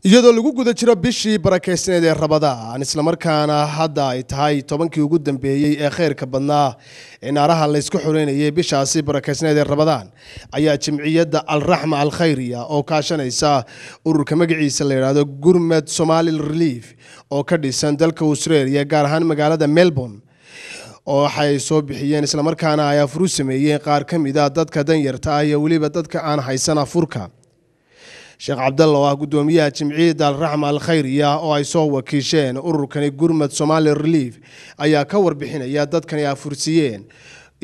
Iyadoo lagu guda jiro bishii barakeysneed ee Rabadaan, islamarkaana hadda ay tahay 10kii ugu dambeeyey ee khayrka badnaa ee naaraha laysku xoreynayay bishaasi barakeysneed ee Rabadaan, ayaa Jimciyadda Alraxma Alkhayriya oo kaashanaysa ururka magaciisa la yidhaahdo Gurmad Somali Relief oo ka dhisan dalka Australia, gaar ahaan magaalada Melbourne, oo waxay soo bixiyeen islamarkaana ay afuru sameeyeen qaar ka mid a dadka danyarta ah iyo weliba dadka aan haysan afurka. Sheekh Cabdalla oo ah guddoomiyaha Jimciyadda Alraxma Alkhayriya oo ay soo wakiisheen ururkani Gurmad Somali Relief ayaa ka warbixinaya dadkani afursiiyeen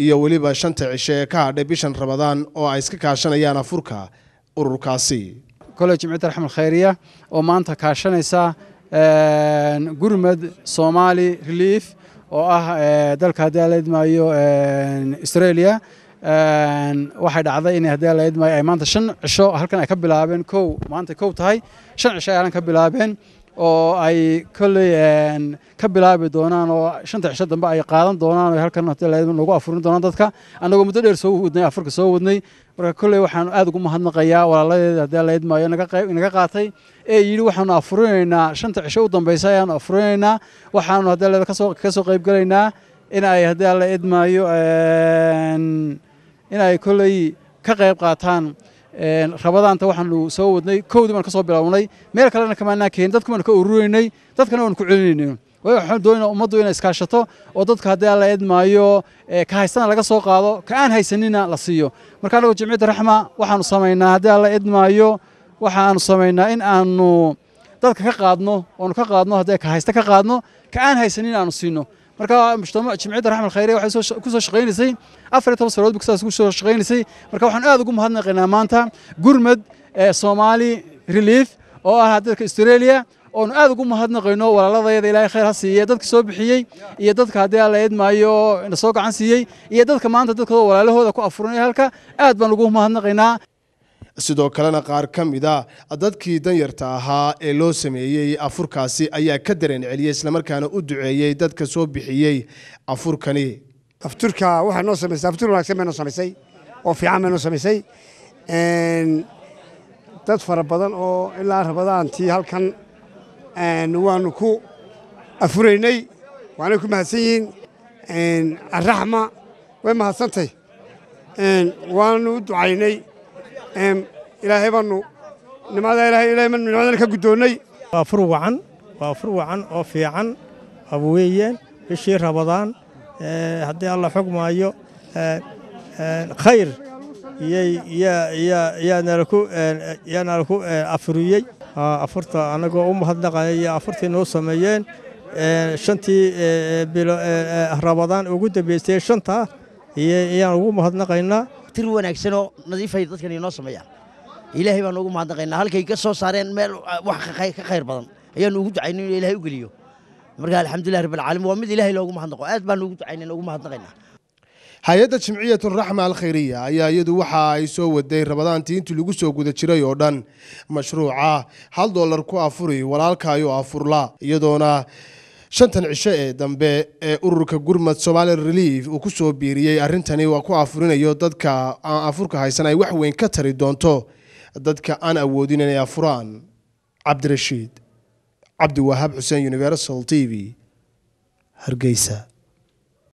iyo weliba 5ta cisho ee ka hadhay bishan Rabadaan oo ay iska kaashanayaan afurka ururkaasi. Koley Jimciyadda Raxma Alkhayriya oo maanta kaashanaysa Gurmad Somali Relief oo ah dalka, haddii la idmaayo, Australia, waxay dhacday in, haddii la idmaayo, ay maanta 5 cisho halkan ay ka bilaabeen. Kow maanta kow tahay, 5 cisho ay halkan ka bilaabeen oo ay kolley ka bilaabi doonaan oo 5ta cisho dambe ay qaadan doonaan oo halkan, haddii la idmo, noogu afurin doonaan dadka, annagoo muddo dheer soo wadnay, afurka soo wadnay. Marka kolley waxaan aad ugu mahadnaqayaa walaaladeeda, haddii la idmaayo, naga qayb naga qaatay ee yidhi waxaanu afurinaynaa 5ta cisho u dambaysa ayaanu afurinaynaa, waxaanu, haddii la kasoo qayb galaynaa in ay, haddii la idmaayo, in ay kolley ka qayb qaataan Rabadaanta. Waxaanu soo wadnay kowdii baan ka soo bilownay, meel kalena kamaanaa keenin, dadku baanu ka ururinaynay, dadkana waanu ku celinaynay. Waayo waxaan doonaynaa ummaddu inay iskaashato oo dadka, haddii la idmaayo, ka haystana laga soo qaado, ka aan haysanina la siiyo. Marka annagu Jimciyadda Raxma waxaanu samaynaa, haddii la idmaayo, waxaanu samaynaa in aanu dadka ka qaadno oonu ka qaadno, haddii ka haysta ka qaadno, ka aan haysanin aanu siino. Marka mujtamac Jimciyadda Raxma Alkhayriya waxay ku soo shaqaynaysay 14 sanadood sidaas ku soo shaqaynaysay. Marka waxaan aad ugu mahadnaqaynaa maanta Gurmad Somali Relief oo ah dadka Australia, oonu aad ugu mahadnaqayno walaaladayada. Ilaahay khayr ha siiye dadka soo bixiyey iyo dadka, haddii Alla idmaayo, na soo gacan siiyey iyo dadka maanta dadkooda walaalahooda ku afurinaya halka. Aad baan ugu mahadnaqaynaa. Sidoo kalena qaar ka mid a dadkii danyarta ahaa ee loo sameeyey afurkaasi ayaa ka dareen celiyey islamarkaana u duceeyey dadka soo bixiyey afurkani. Afturka waxay noo samaysay aftur wanaagsan bay noo samaysay oo fiican bay noo samaysay. Dad fara badan oo ilaa Rabadaantii halkan waanu ku afuraynay, waanay ku mahadsan yihiin. Arraxma way mahadsantay, waanu u ducaynay. Ilaahay baanu nimcada ilahay ilahay baanu nimcadana ka guddoonnay. Waa afur wacan, waa afur wacan oo fiican weeyeen. Bishii Rabadaan, haddii Alla xugmaayo, khayr yaa nalaku afuriyey. Afurta annagoo u mahadnaqaya afurtii noo sameeyeen 5tii bilo Rabadaan ugu dambeysay, 5taa iyaan ugu mahadnaqaynaa. Tir wanaagsanoo nadiifay dadkan inoo sameeyaan, Ilaahay baan ugu mahadnaqaynaa. Halkay ka soo saareen meel wax ka khayr badan ayaanu ugu ducaynay inuu Ilaahay u geliyo. Marka alxamdulilah rabbil caalamiin, waa mid Ilaahay loogu mahadnaqo. Aad baan ugu ducaynay, ugu mahadnaqaynaa. Hay-adda Jimciyat Raxma Alkhayriya ayaa iyadu waxa ay soo waday Rabadaantii intii lagu soo guda jiray oo dhan mashruuca $1 ku afuri walaalkaayo afurla, iyadoona 5tan cisho ee dambe ee ururka Gurmad Somali Relief uu ku soo biiriyey arrintani waa ku afurinayo dadka aan afurka haysan ay wax weyn ka tari doonto dadka aan awoodin inay afuraan. Cabdirashiid Cabdiwahaab Xuseen, Universal TV, Hargeysa.